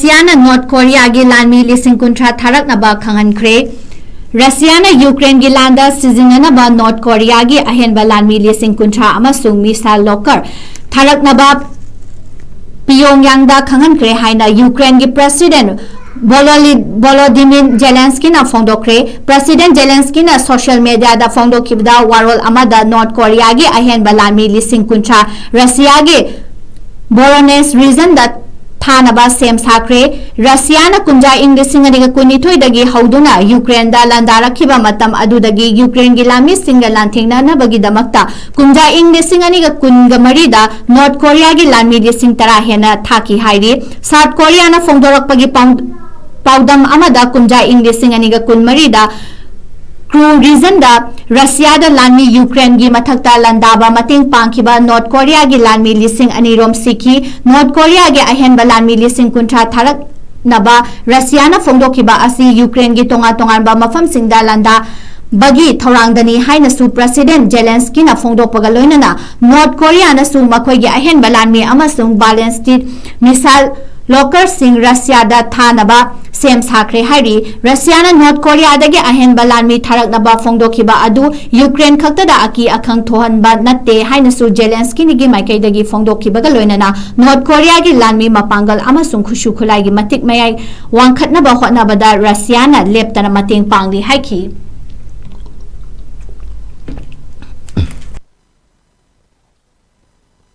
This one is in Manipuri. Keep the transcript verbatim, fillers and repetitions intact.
ꯔꯁꯤꯌꯥꯅ ꯅꯣꯔꯠ ꯀꯣꯔꯤꯌꯥꯒꯤ ꯂꯥꯟꯃꯤ ꯂꯤꯁꯤꯡ ꯀꯨꯟꯊ꯭ꯔꯥ ꯊꯥꯔꯛꯅꯕ ꯈꯪꯍꯟꯈ꯭ꯔꯦ꯫ ꯔꯁꯤꯌꯥꯅ ꯌꯨꯀ꯭ꯔꯦꯟꯒꯤ ꯂꯥꯟꯗ ꯁꯤꯖꯤꯟꯅꯅꯕ ꯅꯣꯔꯠ ꯀꯣꯔꯤꯌꯥꯒꯤ ꯑꯍꯦꯟꯕ ꯂꯥꯟꯃꯤ ꯂꯤꯁꯤꯡ ꯀꯨꯟꯊ꯭ꯔꯥ ꯑꯃꯁꯨꯡ ꯃꯤꯁꯥꯏꯜ ꯂꯣꯀꯔ ꯊꯥꯔꯛꯅꯕ ꯄꯤꯌꯣꯡꯌꯥꯡꯗ ꯈꯪꯍꯟꯈ꯭ꯔꯦ ꯍꯥꯏꯅ ꯌꯨꯀ꯭ꯔꯦꯟꯒꯤ ꯄ꯭ꯔꯦꯁꯤꯗꯦꯟ ꯕꯣꯂꯣꯂꯤ-, ꯕꯣꯂꯣꯗꯤꯃꯤꯔ ꯖꯦꯂꯦꯟꯁꯀꯤꯅ ꯐꯣꯡꯗꯣꯛꯈ꯭ꯔꯦ꯫ ꯄ꯭ꯔꯦꯁꯤꯗꯦꯟ ꯖꯦꯂꯦꯟꯁꯀꯤꯅ ꯁꯣꯁꯤꯌꯦꯜ ꯃꯤꯗꯤꯌꯥꯗ ꯐꯣꯡꯗꯣꯛꯈꯤꯕꯗ ꯋꯥꯔꯣꯜ ꯑꯃꯗ ꯅꯣꯔꯠ ꯀꯣꯔꯤꯌꯥꯒꯤ ꯑꯍꯦꯟꯕ ꯂꯥꯟꯃꯤ ꯂꯤꯁꯤꯡ ꯀꯨꯟꯊ꯭ꯔꯥ ꯔꯁꯤꯌꯥꯒꯤ ꯕꯣꯔꯣꯅꯦꯁ ꯔꯤꯖꯟꯗ ꯊꯥꯅꯕ ꯁꯦꯝ ꯁꯥꯈ꯭ꯔꯦ꯫ ꯔꯁꯤꯌꯥꯅ ꯀꯨꯝꯖꯥ ꯏꯪ ꯂꯤꯁꯤꯡ ꯑꯅꯤꯒ ꯀꯨꯟꯅꯤꯊꯣꯏꯗꯒꯤ ꯍꯧꯗꯨꯅ ꯌꯨꯀ꯭ꯔꯦꯟꯗ ꯂꯥꯟꯗꯥꯔꯛꯈꯤꯕ ꯃꯇꯝ ꯑꯗꯨꯗꯒꯤ ꯌꯨꯀ꯭ꯔꯦꯟꯒꯤ ꯂꯥꯟꯃꯤꯁꯤꯡꯒ ꯂꯥꯟꯊꯦꯡꯅꯅꯕꯒꯤꯗꯃꯛꯇ ꯀꯨꯝꯖꯥ ꯏꯪ ꯂꯤꯁꯤꯡ ꯑꯅꯤꯒ ꯀꯨꯟꯒ ꯃꯔꯤꯗ ꯅꯣꯔꯠ ꯀꯣꯔꯤꯌꯥꯒꯤ ꯂꯥꯟꯃꯤ ꯂꯤꯁꯤꯡ ꯇꯔꯥ ꯍꯦꯟꯅ ꯊꯥꯈꯤ ꯍꯥꯏꯔꯤ꯫ ꯁꯥꯎꯠ ꯀꯣꯔꯤꯌꯥꯅ ꯐꯣꯡꯗꯣꯔꯛꯄꯒꯤ ꯄꯥꯎ-, ꯄꯥꯎꯗꯝ ꯑꯃꯗ ꯀꯨꯝꯖꯥ ꯏꯪ ꯂꯤꯁꯤꯡ ꯑꯅꯤꯒ ꯀꯨꯟꯃꯔꯤꯗ ꯀ꯭ꯔꯨ ꯔꯤꯖꯟꯗ ꯔꯁꯤꯌꯥꯗ ꯂꯥꯟꯃꯤ ꯌꯨꯀ꯭ꯔꯦꯟꯒꯤ ꯃꯊꯛꯇ ꯂꯥꯟꯗꯥꯕ ꯃꯇꯦꯡ ꯄꯥꯡꯈꯤꯕ ꯅꯣꯔꯠ ꯀꯣꯔꯤꯌꯥꯒꯤ ꯂꯥꯟꯃꯤ ꯂꯤꯁꯤꯡ ꯑꯅꯤ ꯔꯣꯝ ꯁꯤꯈꯤ꯫ ꯅꯣꯔꯠ ꯀꯣꯔꯤꯌꯥꯒꯤ ꯑꯍꯦꯟꯕ ꯂꯥꯟꯃꯤ ꯂꯤꯁꯤꯡ ꯀꯨꯟꯊ꯭ꯔꯥ ꯊꯥꯔꯛꯅꯕ ꯔꯁꯤꯌꯥꯅ ꯐꯣꯡꯗꯣꯛꯈꯤꯕ ꯑꯁꯤ ꯌꯨꯀ꯭ꯔꯦꯟꯒꯤ ꯇꯣꯉꯥꯟ ꯇꯣꯉꯥꯟꯕ ꯃꯐꯝꯁꯤꯡꯗ ꯂꯥꯟꯗꯥꯕꯒꯤ ꯊꯧꯔꯥꯡꯗꯅꯤ ꯍꯥꯏꯅꯁꯨ ꯄ꯭ꯔꯦꯁꯤꯗꯦꯟ ꯖꯦꯂꯦꯟꯁꯀꯤꯅ ꯐꯣꯡꯗꯣꯛꯄꯒ ꯂꯣꯏꯅꯅ ꯅꯣꯔꯠ ꯀꯣꯔꯤꯌꯥꯅꯁꯨ ꯃꯈꯣꯏꯒꯤ ꯑꯍꯦꯟꯕ ꯂꯥꯟꯃꯤ ꯑꯃꯁꯨꯡ ꯕꯥꯂꯦꯁꯇꯤꯛ ꯃꯤꯁꯥꯏꯜ ꯂꯣꯀꯔꯁꯤꯡ ꯔꯁꯤꯌꯥꯗ ꯊꯥꯅꯕ ꯁꯦꯝ ꯁꯥꯈ꯭ꯔꯦ ꯍꯥꯏꯔꯤ꯫ ꯔꯁꯤꯌꯥꯅ ꯅꯣꯔꯠ ꯀꯣꯔꯤꯌꯥꯗꯒꯤ ꯑꯍꯦꯟꯕ ꯂꯥꯟꯃꯤ ꯊꯥꯔꯛꯅꯕ ꯐꯣꯡꯗꯣꯛꯈꯤꯕ ꯑꯗꯨ ꯌꯨꯀ꯭ꯔꯦꯟ ꯈꯛꯇꯗ ꯑꯀꯤ ꯑꯈꯪ ꯊꯣꯛꯍꯟꯕ ꯅꯠꯇꯦ ꯍꯥꯏꯅꯁꯨ ꯖꯦꯂꯦꯟꯁꯀꯤꯅꯤꯒꯤ ꯃꯥꯏꯀꯩꯗꯒꯤ ꯐꯣꯡꯗꯣꯛꯈꯤꯕꯒ ꯂꯣꯏꯅꯅ ꯅꯣꯔꯠ ꯀꯣꯔꯤꯌꯥꯒꯤ ꯂꯥꯟꯃꯤ ꯃꯄꯥꯡꯒꯜ ꯑꯃꯁꯨꯡ ꯈꯨꯠꯁꯨ ꯈꯨꯠꯂꯥꯏꯒꯤ ꯃꯇꯤꯛ ꯃꯌꯥꯏ ꯋꯥꯡꯈꯠꯅꯕ ꯍꯣꯠꯅꯕꯗ ꯔꯁꯤꯌꯥꯅ ꯂꯦꯞꯇꯅ ꯃꯇꯦꯡ ꯄꯥꯡꯂꯤ ꯍꯥꯏꯈꯤ꯫